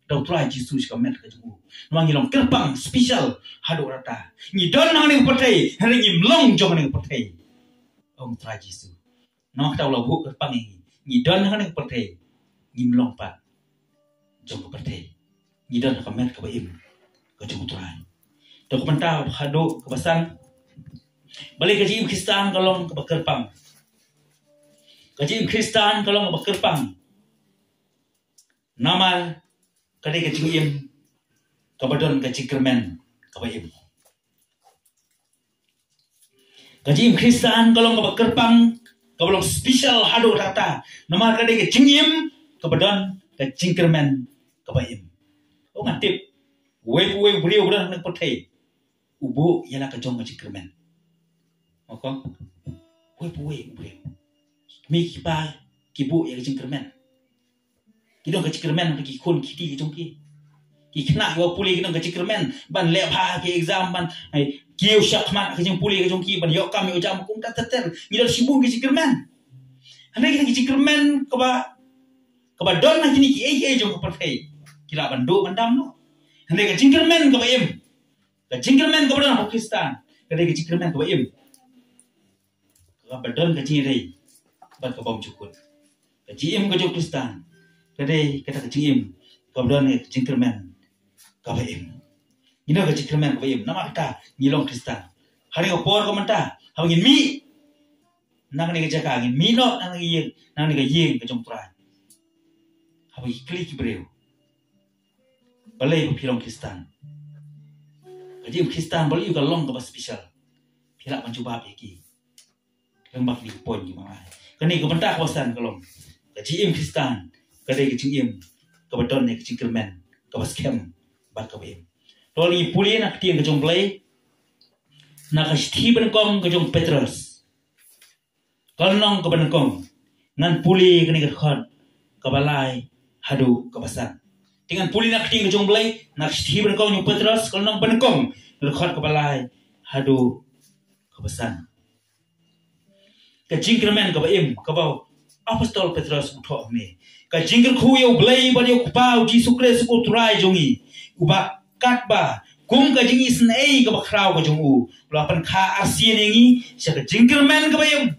da u Trai Jisu sha ka met ka jong u. Namar ngi long kyrpang special haduh katta. Ngi don hangne ha ka pyrthei, hynrei ngim long jong hangne ha ka pyrthei, ong u Trai Jisu. Namar kata u la buh kyrpang ïa ngi. Ngi don hangne ha ka pyrthei, ngim long pat jong ka pyrthei. Ngi don ha ka met kaba im ka jong u Trai. To, ka bynta haduh kaba san, balei ka jingim Khristan ka long kaba kyrpang? Ka jingim Khristan ka long kaba kyrpang namar ka dei ka jingim kaba don ka jingkyrmen kaba im. Ka jingim Khristan ka long kaba kyrpang, kaba long special haduh katta, namar ka dei ka jingim kaba don ka jingkyrmen kaba im. Ong, ngan tip, uwei pa uwei u briew ba don ha kane ka pyrthei u buh ïa la ka jong ka jingkyrmen. Mo ko? Uwei pa uwei u briew, ki kmie ki kpa, ki buh ïa ka jingkyrmen. Ki don ka jingkyrmen ha ki khun ki kti ki jong ki. Ki khynnah kiba pule ki don ka jingkyrmen ban leh bha ha ki exam, ban, eh, kiew shakhmat ha ka jingpule ka jong ki, ban ïoh kam ïoh jam, kumta ter ter. Ngi don shibun ki jingkyrmen. Hynrei kita ki jingkyrmen kaba, kaba don ha kine kiei kiei jong ka pyrthei, ki lah ban duh ban dam noh. Hynrei ka jingkyrmen kaba im, ka jingkyrmen kaba don ha u Khristan, ka dei ka jingkyrmen kaba im, kaba don ka jingïadei bad ka bymjukut. Ka jingim ka jong u Khristan ka dei kata ka jingim kaba don ka jingkyrmen kaba im. Ngi don ka jingkyrmen kaba im namar kata ngi long Khristan. Ha kane ka por ka mynta, haba ngin mih na kane ka jaka, ngin mih noh na kane ka ïing, na kane ka ïing ka jong u Trai, haba ki kylli ki briew, balei ba phi long Khristan? Ka jingim Khristan balei ka long kaba special? Phi lah ban jubab ïa ki. Lem bad kine ki point kiba ngi ai. Kane ka bynta kaba san ka long, ka jingim Khristan ka dei ka jingim kaba don ïa ka jingkyrmen kaba skhem bad kaba im. To, ngi pule na ka ktien ka jong u Blei, na ka shithi banyngkong ka jong u Petros, ka lynnong kaba nyngkong. Ngan pule kane ka dkhot kaba lai haduh kaba san. Te ngan pule na ka ktien ka jong u Blei, na ka shithi banyngkong jong u Petros, ka lynnong banyngkong, ka dkhot kaba lai haduh kaba san. Ka jingkyrmen kaba im kaba u Apostol Petros u thoh hangne. Ka jingkyrkhu ïa u Blei bad ïa u Kpa u Jisu Khrist u Trai jong ngi, uba katba kum ka jingisynei kaba khraw ka jong u, u la pynkha arsien ïa ngi sha ka jingkyrmen kaba im.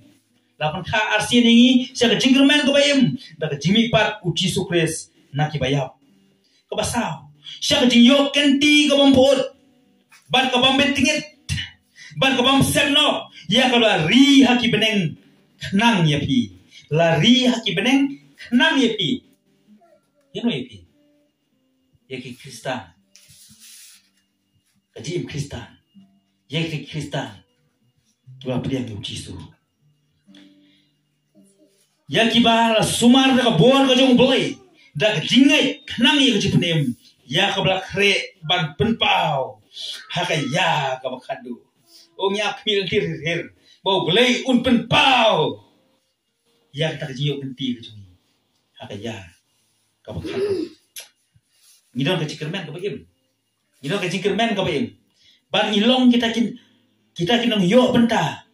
La pynkha arsien ïa ngi sha ka jingkyrmen kaba im da ka jingmihpat u Jisu Khrist na kiba ïap. Kaba saw, sha ka jingïoh kynti ka bym pyut bad ka bym bit tngit bad ka bym sep noh, ïa kaba la ri ha ki bneng khnang ïa phi. La ri ha ki bneng khnang ïa phi. Ïa no ïa phi? Ïa ki Khristan. Ka jingim Khristan. Ïa ki Khristan kiba la pdiang ïa u Jisu. Ïa kiba la sumar da ka bor ka jong U Blei, da ka jingngeit khnang ïa ka jingpynim, ïa kaba la khreh ban pynpaw ha ka ïa kaba khatduh. Ong ïa khmih lynti hir hir ba U Blei un pynpaw ïa kata ka jingïoh kynti ka jong ngi ha ka ïa kaba khatduh. Ngi don ka jingkyrmen kaba im. Ngi don ka jingkyrmen kaba im. Bad ngi long kita ki, kita ki nongïoh bynta.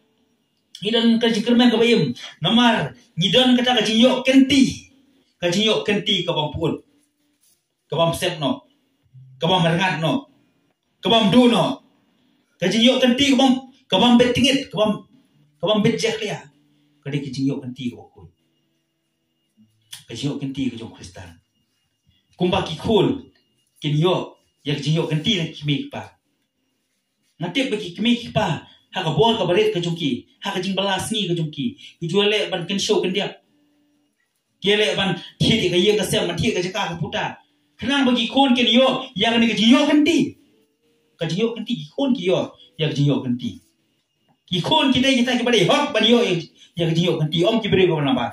Ngi don ka jingkyrmen kaba im. Namar ngi don kata ka jingïoh kynti. Ka jingïoh kynti kabym pyut, kabym sep noh, kabym rngat noh, kabym duh noh. Ka jingïoh kynti kabym, kabym bit tyngit, kabym, kabym bit jakhlia. Ka dei ka jingïoh kynti kaba khuid. Ka jingïoh kynti ka jong u Khristan. Kumba ki khun kin ïoh ïa ka jingïoh kynti na ki kmie ki kpa. Nga tip ba ki kmie ki kpa, ha ka bor kaba rit ka jong ki, ha ka jingbylla sngi ka jong ki, ki ju leh ban kynshew kyndiap. Ki leh ban thied ïa ka ïing ka sem, ban thied ka jaka ka puta, khnang ba ki khun kin ïoh ïa kane ka jingïoh kynti. Ka jingïoh kynti, ki khun ki ïoh ïa ka jingïoh kynti. Ki khun ki dei kita kiba dei hok ban ïoh ïa ka jingïoh kynti, ym ki briew kiba nabar.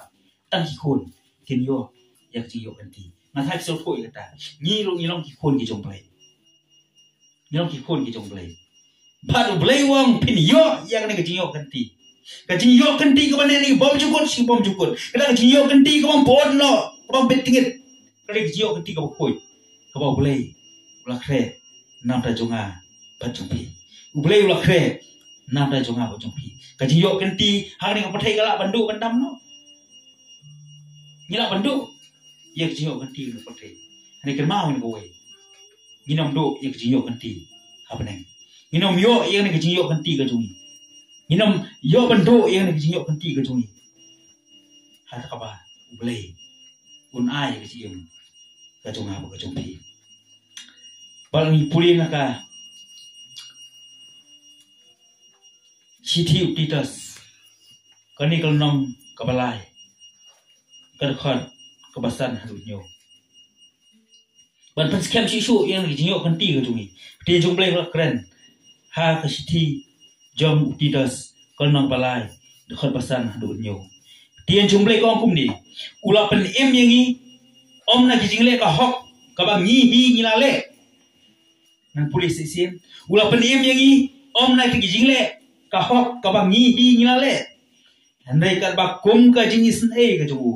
Tang ki khun kin ïoh ïa ka jingïoh kynti. Nga thait sngewthuh ïa kata. Ngi ruh ngi long ki khun ki jong U Blei. Ngi long ki khun ki jong U Blei. Bad U Blei u ong phin ïoh ïa kane ka jingïoh kynti. Ka jingïoh kynti kaba neh na ki bymjukut sha ki bymjukut. Kata ka jingïoh kynti kabym pyut noh, kabym bit tyngit. Ka dei ka jingïoh kynti kaba khuid, kaba U Blei u la khreh na bynta jong nga bad jong phi. U Blei u la khreh na bynta jong nga bad jong phi. Ka jingïoh kynti ha kane ka pyrthei ka lah ban duh ban dam noh. Ngi lah ban duh ïa ka jingïoh kynti ha kane ka pyrthei. Hynrei kynmaw ïa kawei, ngin ym duh ïa ka jingïoh kynti ha bneng. Ngin ym ïoh ïa kane ka jingïoh kynti ka jong ngi. Ngin ym ïoh ban duh ïa kane ka jingïoh kynti ka jong ngi ha kaba U Blei un ai ïa ka jingim ka jong nga bad ka jong phi. Bad ngi pule na ka shithi u Titus, kane ka lynnong kaba lai, ka dkhot kaba san haduh hynñiew. Ban pynskhem shuh shuh ïa ka jingïoh kynti ka jong ngi, ka ktien jong U Blei ka la kren ha ka shithi jong u Titus, ka lynnong ba lai, dkhot ba san haduh hynñiew. Ka ktien jong U Blei ka ong kumne: U la pynim ïa ngi ym na ki jingleh ka hok kaba ngi hi ngi la leh. Ngan pule shisien. U la pynim ïa ngi ym na ki jingleh ka hok kaba ngi hi ngi la leh, hynrei katba kum ka jingisynei ka jong u,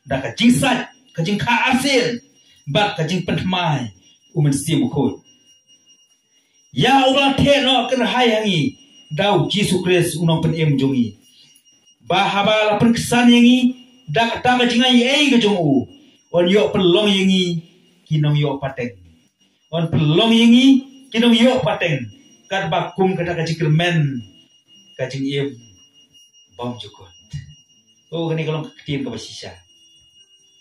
da ka jingsait, ka jingkha arsien bad ka jingpynthymmai u Mynsiem Bakhuid. Ïa uba la theh noh kyrhai ha ngi da u Jisu Khrist u Nongpynim jong ngi, ba haba la pynksan ïa ngi da kata ka jingaiei ka jong u, yn ïoh pynlong ïa ngi ki nongïoh pateng. Yn pynlong ïa ngi ki nongïoh pateng katba kum kata ka jingkyrmen ka jingim bymjukut. O, kane ka long ka ktien kaba shisha.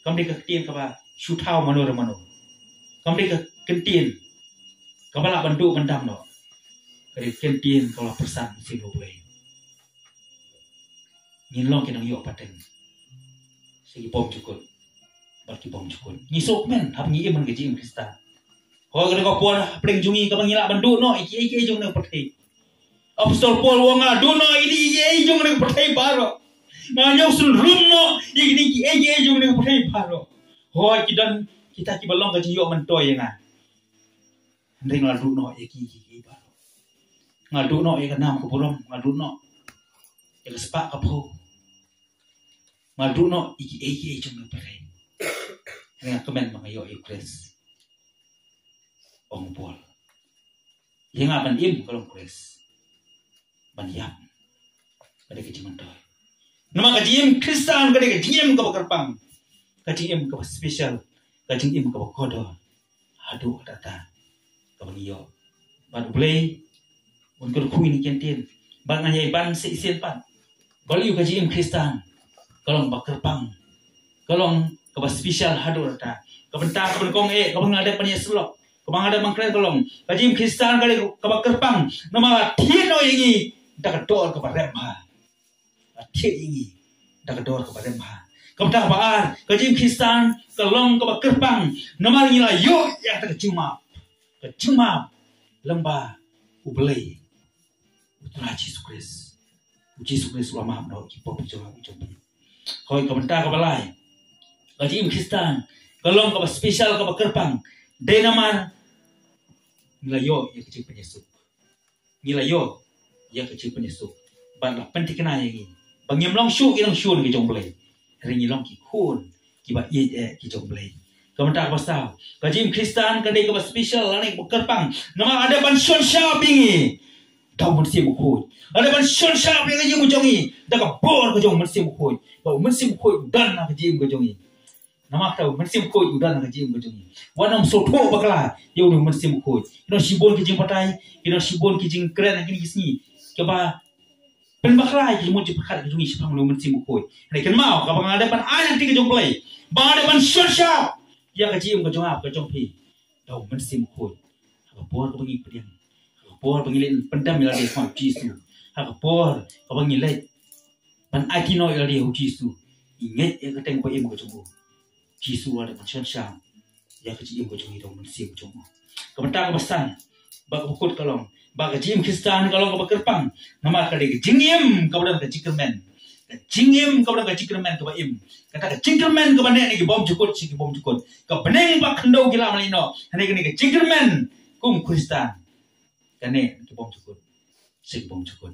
Kam dei ka ktien kaba shu thaw mano re mano. Kam dei ka ktien kaba lah ban duh ban dam noh. Ka dei ka ktien kaba la pyrshang sha U Blei. Ngin long ki nongïoh pateng sha ki bymjukut bad ki bymjukut. Ngi sngewkmen haba ngi im ha ka jingim Khristan. Hooid, ka dei ka por hapdeng jong ngi kaba ngi lah ban duh noh ïa kiei kiei jong kane ka pyrthei. Apostol Paul u ong, nga la duh noh ïa kiei kiei jong kane ka pyrthei baroh. Nga la ñiew synrum noh ïa kine kiei kiei jong kane ka pyrthei baroh. Hooid, ki don kita kiba long ka jingïoh myntoi ïa nga. Hynrei nga la duh noh ïa kiei kiei baroh. Nga la duh noh ïa ka nam ka burom, nga la duh noh ïa ka spah ka phew. Nga la duh noh ïa kiei kiei jong kane ka pyrthei. Hynrei nga kmen ba nga ïoh ïa u Khrist. Ong u Paul. Ïa nga ban im ka long Khrist, ban ïap ka dei ka jingmyntoi. Namar ka jingim Khristan ka dei ka jingim kaba kyrpang, ka jingim kaba special, ka jingim kaba kordor haduh katta katta kaba ngi ïoh. Bad U Blei un kyrkhu ïa kine ki ktien. Bad ngan ïai ban shisien pat. Balei ka jingim Khristan ka long ba kyrpang, ka long kaba special haduh katta. Ka bynta kaba nyngkong eh, kaba nga la dep ban ïasyllok, kaba nga la dep ban kren, ka long ka jingim Khristan ka dei kaba kyrpang namar la thied noh ïa ngi da ka dor kaba rem bha. La thied ïa ngi da ka dor kaba rem bha. Ka bynta kaba ar, ka jingim Khristan ka long kaba kyrpang namar ngi la ïoh ïa ka jingmap, ka jingmap lyngba U Blei, U Trai Jisu Khrist. U Jisu Khrist u la map noh ki pop jong nga jong phi. Hooid, ka bynta kaba lai, ka jingim Khristan ka long kaba special, kaba kyrpang dei namar ngi la ïoh ïa ka jingpynïasuk. Ngi la ïoh ïa ka jingpynïasuk bad la pynthikna ïa ngi ba ngim long shuh ki nongshun ki jong U Blei, hynrei ngi long ki khun kiba ïeit eh ki jong U Blei. Ka bynta kaba saw, ka jingim Khristan ka dei kaba special lane kaba kyrpang namar la dep ban shon shap ïa ngi da U Mynsiem Bakhuid. La dep ban shon shap ïa ka jingim ka jong ngi da ka bor ka jong U Mynsiem Bakhuid, ba U Mynsiem Bakhuid u don ha ka jingim ka jong ngi. Namar kata U Mynsiem Bakhuid u don ha ka jingim ka jong ngi. Wat nym sngewthuh bakla ïa U Mynsiem Bakhuid. Ki don shibun ki jingbatai, ki don shibun ki jingkren ha kine ki sngi kiba pynbakla ïa ki jingmut jingpyrkhat ki jong ngi shaphang U Mynsiem Bakhuid. Hynrei kynmaw, kaba nga dep ban ai lynti ka jong U Blei, ba nga dep ban shon shap ïa ka jingim ka jong nga, ka jong phi da U Mynsiem Bakhuid. Ha ka por kaba ngi pdiang, ha ka por ba ngi leit pyndem ïa lade ha U Jisu, ha ka por kaba ngi leit ban aiti noh ïa lade ha U Jisu, ngi ngeit ïa ka kyrteng ba im ka jong U Jisu, la dep ban shon shap ïa ka jingim ka jong ngi da U Mynsiem ka jong U. Ka bynta kaba san bad kaba kut ka long ba ka jingim Khristan ka long kaba kyrpang namar ka dei ka jingim kaba don ka jingkyrmen, ka jingim kaba don ka jingkyrmen kaba im. Kata ka jingkyrmen kaba neh na ki bymjukut sha ki bymjukut, ka bneng bad khyndew ki la mlien noh. Hynrei kane ka jingkyrmen kum Khristan ka neh na ki bymjukut sha ki bymjukut.